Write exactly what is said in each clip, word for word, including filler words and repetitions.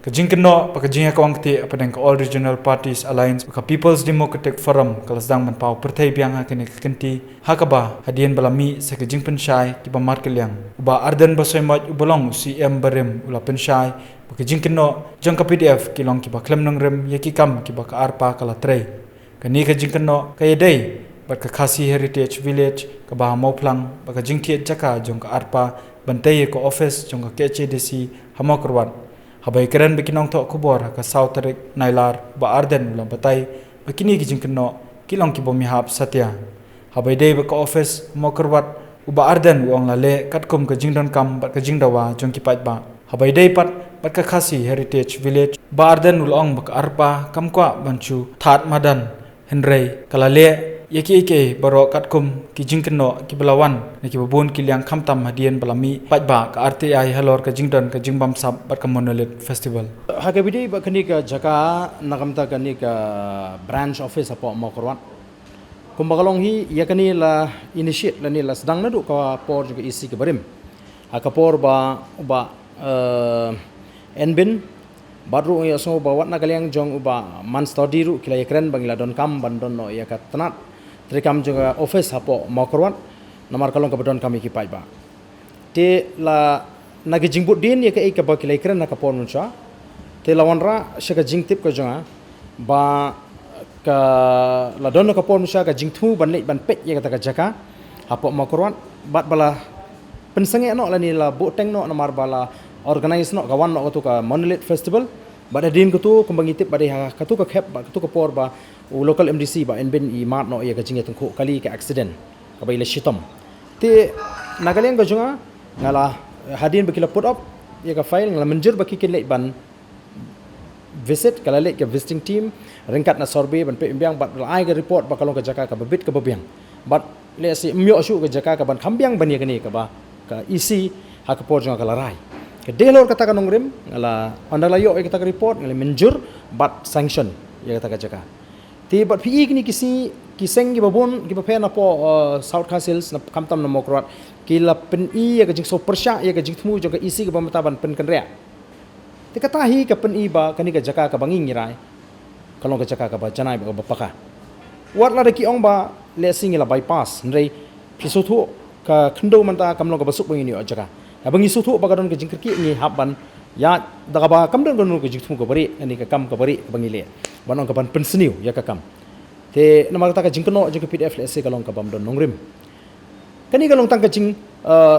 Ka jingkynnoh bad ka jingïakawang kti hapdeng ka All Regional Parties Alliance bad ka People's Democratic Forum ka la sdang ban paw pyrthei biang ha kane ka kynti, ha kaba hadien ba la mih sa ka jingpynshai kiba markylliang, u Bah Ardent Basaiawmoit uba long u C M barim u la pynshai ba ka jingkynnoh jong ka P D F ki long kiba khlem nongrim ïa ki kam kiba ka ARPA ka la trei. Kane ka jingkynnoh ka ïadei bad ka Khasi Heritage Village kaba ha Mawphlang bad ka jingthied jaka jong ka ARPA ban tei ïa ka office jong ka K H A D C ha Mawkyrwat. Haba ïakren bad ki nongthoh khubor ha ka saw tarik Nailar, u Bah Ardent u la batai ba kine ki jingkynnoh ki long ki bym ïahap satia. Haba ïadei bad ka office ha Mawkyrwat, u Bah Ardent u ong la leh katkum ka jingdonkam bad ka jingdawa jong ki paidbah. Haba ïadei pat bad ka Khasi Heritage Village, u Bah Ardent u la ong ba ka ARPA kam kwah ban shu thad madan, hynrei ka la leh ïa kiei kiei baroh katkum ki jingkynnoh kiba la wan na kiba bun ki liang, khamtam hadien ba la mih paidbah ka R T I halor ka jingdon ka jingbamsap bad ka Monolith Festival. Ha kaba ïadei bad kane ka jaka, na ka bynta kane ka branch office hapoh Mawkyrwat, kumba ka long hi, ïa kane la initiate lane la sdang naduh ka por jong ka E C kaba rim. Ha ka por ba u Bah, eh, Enbin bad ruh ïohsngew ba wat na ka liang jong u Bah Manstadi ruh ki la ïakren ba ngi la donkam ban don noh ïa ka tnat treikam jong ka office hapoh Mawkyrwat, namar ka long kaba donkam ïa ki paidbah. Te la, na ka jingbud dien ïa kaei kaba ki la ïakren ha ka por mynshuwa, te la wanrah sha ka jingtip ka jong nga ba ka la don ha ka por mynshuwa ka jingthmu ban leit ban peit ïa kata ka jaka hapoh Mawkyrwat, bad ba la pynsangeh noh lane la buhteng noh namar ba la organise noh ka wan noh katu ka Monolith Festival. Bad hadien katu, kumba ngi tip ba dei ha katu ka khep bad katu ka por ba u local M D C Bah Enbin i mad noh ïa ka jingïatyngkhuh kali, ka accident kaba i la shitom. Te na ka liang ka jong nga, nga la, hadien ba ki la put up ïa ka file, nga la mynjur ba ki kin leit ban visit, ka la leit ka visiting team ryngkat na survey ban peit biang bad la ai ka report ba ka long ka jaka kaba bit kaba biang. Bad lehse ym ïoh shuh ka jaka kaban kham biang ban ïa kane kaba ka E C ha ka por jong nga ka la rai. Ka dei halor kata ka nongrim, nga la, ynda la ïoh ïa kata ka report, nga la mynjur bad sanction ïa kata ka jaka. Te bad phi i kine ki sngi, ki seng kiba bun kiba pher napoh, eh, South Khasi Hills, na, khamtam na Mawkyrwat, ki la pyni ïa ka jingsngewpyrshah ïa ka jingthmu jong ka E C kaba mynta ban pynkynriah. Te kata hi ka pyni ba kane ka jaka kaba ngi ngi rai ka long ka jaka kaba janai bad kaba paka. Wat lada ki ong ba lehse ngi la bypass, hynrei phi sngewthuh ka khyndew mynta kam long kaba suk ba ngin ïoh jaka. Haba ngi sngewthuh ba ka don ka jingkyrkieh, ngi hap ban ïaid da kaba kam don kano ka jingthmu kaba rieh, kane ka kam kaba rieh kaba ngi leh, ban ong ka ban pynsniew ïa ka kam. Te namar kata ka jingkynnoh jong ka P D F lehse ka long ka bym don nongrim. Kane ka long tang ka jing, eh,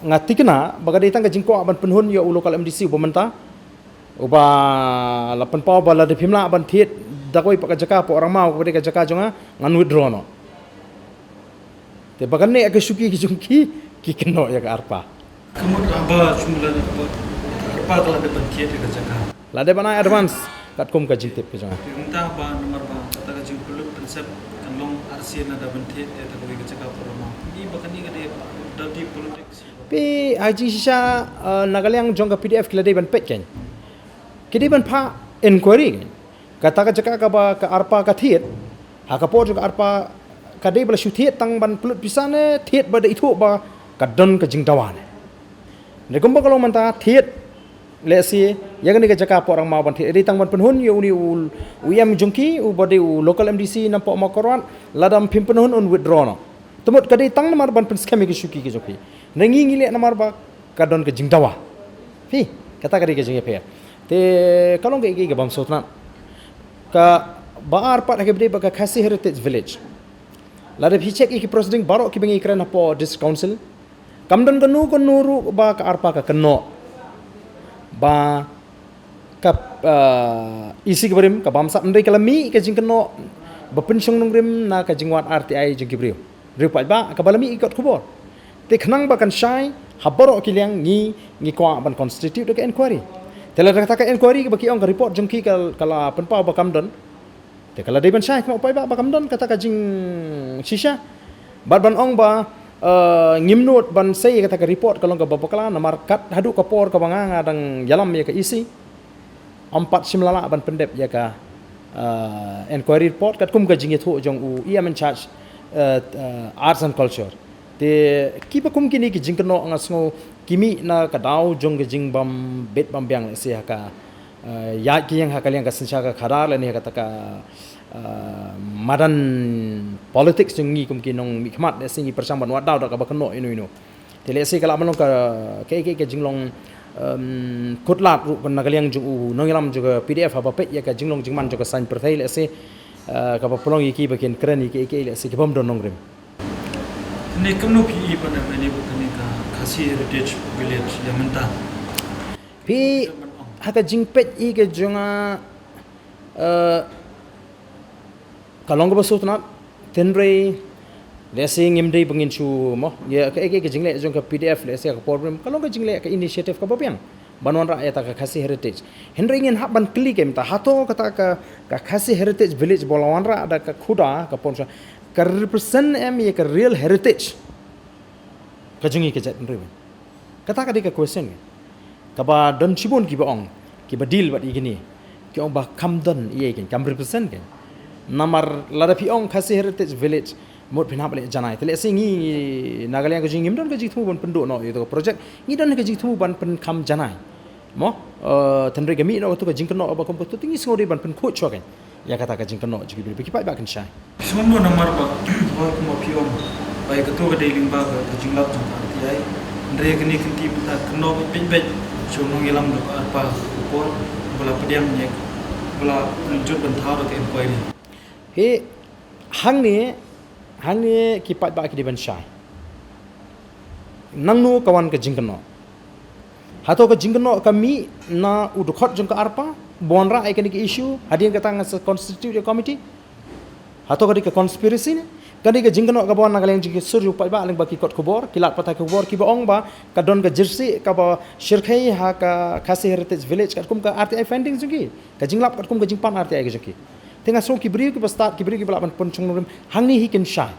nga thikna ba ka dei tang ka jingkwah ban pynhun ïa u local M D C uba mynta, uba la pynpaw ba lada phim lah ban thied da kawei pat ka jaka hapoh Rangmaw kaba dei ka jaka jong nga, ngan withdraw noh. Te ba kane ka shuki ki jong ki, ki kynnoh ïa ka ARPA. Ka mut haba shu mut lada ka ARPA ka la dep ban thied ïa ka jaka, la dep ban ai advance katkum ka jingtip ka jong nga. Te mynta ba namar ba kata ka jingpynlut pynsep kan long arsien lada ban thied ïa kata kawei ka jaka hapoh Rangmaw. Phi i ba kane ka dei ba da dei politics? Phi, ha jingshisha, eh, na ka liang jong ka P D F ki la dei ban peit, kan, ki dei ban phah inquiry, kan. Kata ka jaka kaba ka ARPA ka thied, ha ka por jong ka ARPA, ka dei ba la shu thied tang ban pynlut pisa ne thied ba da ithuh ba ka don ka jingdawa ne? Hynrei kumba ka long mynta, thied lehse ïa kane ka jaka hapoh Rangmaw ban thied, dei tang ban pynhun ïa une u, u E M jong ki, uba dei u local M D C napoh Mawkyrwat, lada phim pynhun un withdraw noh. Te mut ka dei tang namar ban pynskhem ïa ki shuki ki jong ki. Hynrei ngi ngi leh namar ba ka don ka jingdawa. Phi, kata ka dei ka jingïapher. Te ka long kaei kaei ka bym sngewtynnat. Kaba ar pat ha kaba dei bad ka Khasi Heritage Village, lada phi check ïa ki proceeding baroh kiba ngi kren hapoh District Council, kam don kano kano ruh ba ka ARPA ka kynnoh ba ka, ah, E C kaba rim ka bamsap, hynrei ka la mih ka jingkynnoh ba pynshong nongrim na ka jingwad R T I jong ki briew, briew paidbah, kaba la mih ki kot khubor. Te khnang ba kan shai ha baroh ki liang, ngi, ngi kwah ban constitute da ka inquiry. Te lada kata ka inquiry kaba ki ong ka report jong ki ka, ka la pynpaw ba kam don, te ka la dei ban shai khmat u paidbah ba kam don kata ka jingshisha. Bad ban ong ba, eh, ngim nud ban sei ïa kata ka report ka long kaba bakla, namar kat haduh ka por kaba nga, nga dang ïalam ïa ka E C, ym pat shym la lah ban pyndep ïa ka, eh, inquiry report katkum ka jingïathuh jong u E M in charge, eh, eh, Arts and Culture. Te kiba kum kine ki jingkynnoh nga sngew ki mih na ka daw jong ka jingbym bit bym biang lehse ha ka eh, ïaid ki ïeng ha ka liang ka synshar ka khadar lane ha kata ka, eh, madan politics jong ngi kum ki nongmihkhmat, lehse ngi pyrshang ban wad daw da kaba kynnoh ino ino. Te lehse ka lah ban long ka, ka, ka, ka jinglong, em, khutlad ruh na ka liang jong u nongïalam jong ka P D F haba peit ïa ka jinglong jingman jong ka saiñ pyrthei, lehse, eh, kaba pynlong ïa ki ba kin kren ïa ki, ïa ki, lehse ki bym don nongrim. Kane kumno phi i pat ïa kane ba kane ka Khasi Heritage Village ïa mynta? Phi ha ka jingpeit ïa ka jong nga, eh, ka long kaba sngewtynnat, hynrei lehse ngim dei ba ngin shu mo ïa ka, ka, ka jingleh jong ka P D F, lehse ka por prim ka long ka jingleh, ka initiative kaba biang ban wanrah ïa kata ka Khasi Heritage. Hynrei ngin hap ban kylli ïa ka mynta, hato kata ka, ka Khasi Heritage Village ba la wanrah da ka khuda, ka pon sha, ka represent em ïa ka real heritage ka jong ngi ka jaitbynriew? Kata ka dei ka question ka, kaba don shibun kiba ong, kiba deal bad ïa kine, ki ong ba kam don ïa kane, kam represent kane. Namar lada phi ong Khasi Heritage Village, mut phin hap leh janai. Te lehse ngi na ka liang ka jong ngi ngim don ka jingthmu ban pynduh noh ïa kato ka project, ngi don ka jingthmu ban pynkham janai. Mo, eh, hynrei ka mih noh kato ka jingkynnoh ba kum kato, te ngi sngewdei ban pynkhuid shuwa kane ïa kata ka jingkynnoh jong ki briew, ba ki paidbah kin shai. Sngewbha namar ba, ba kumba phi ong, ba ïa kato ka dei lyngba ka, ka jinglap jong ka R T I. Hynrei kane ka kynti mynta kynnoh beit beit sha u nongïalam jong ka ARPA, u por ba la pdiang ïa, ba la pynjot ban thaw da ka inquiry. He, hangne, hangne ki paidbah ki dei ban shai. Nangno ka wan ka jingkynnoh? Hato ka jingkynnoh ka mih na u dkhot jong ka ARPA ba wanrah ïa kane ka issue, hadien kata nga sa constitute ïa ka committee? Hato ka dei ka conspiracy ne? Ka dei ka jingkynnoh kaba wan na ka liang jong ki sur jong u paidbah lyngba ki kot khubor, ki lad pathai khubor kiba ong ba ka don ka jersey kaba shyrkhei ha ka Khasi Heritage Village katkum ka R T I findings jong ki, ka jinglap katkum ka jingpan R T I ka jong ki. Te nga sngew ki briew kiba stad, ki briew kiba lah ban pynshong nongrim hangne hi kin shai.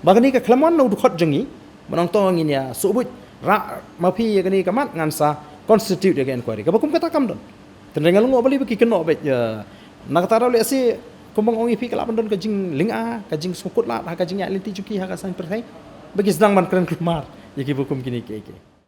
Ba kane ka khlem wan na u dkhot jong ngi, ba nangta ngin ïa sngewbha rah ma phi ïa kane ka mat, ngan sa constitute ïa ka inquiry. Kaba kum kata kam don. Hynrei nga la ong balei ba ki kynnoh beit ïa, na kata ruh lehse kumba nga ong ïa phi ka lah ban don ka jinglynga, ka jingsngewkhuslai ha ka jingïaid lynti jong ki ha ka saiñ pyrthei, ba ki sdang ban kren kulmar ïa kiba kum kine kiei kiei.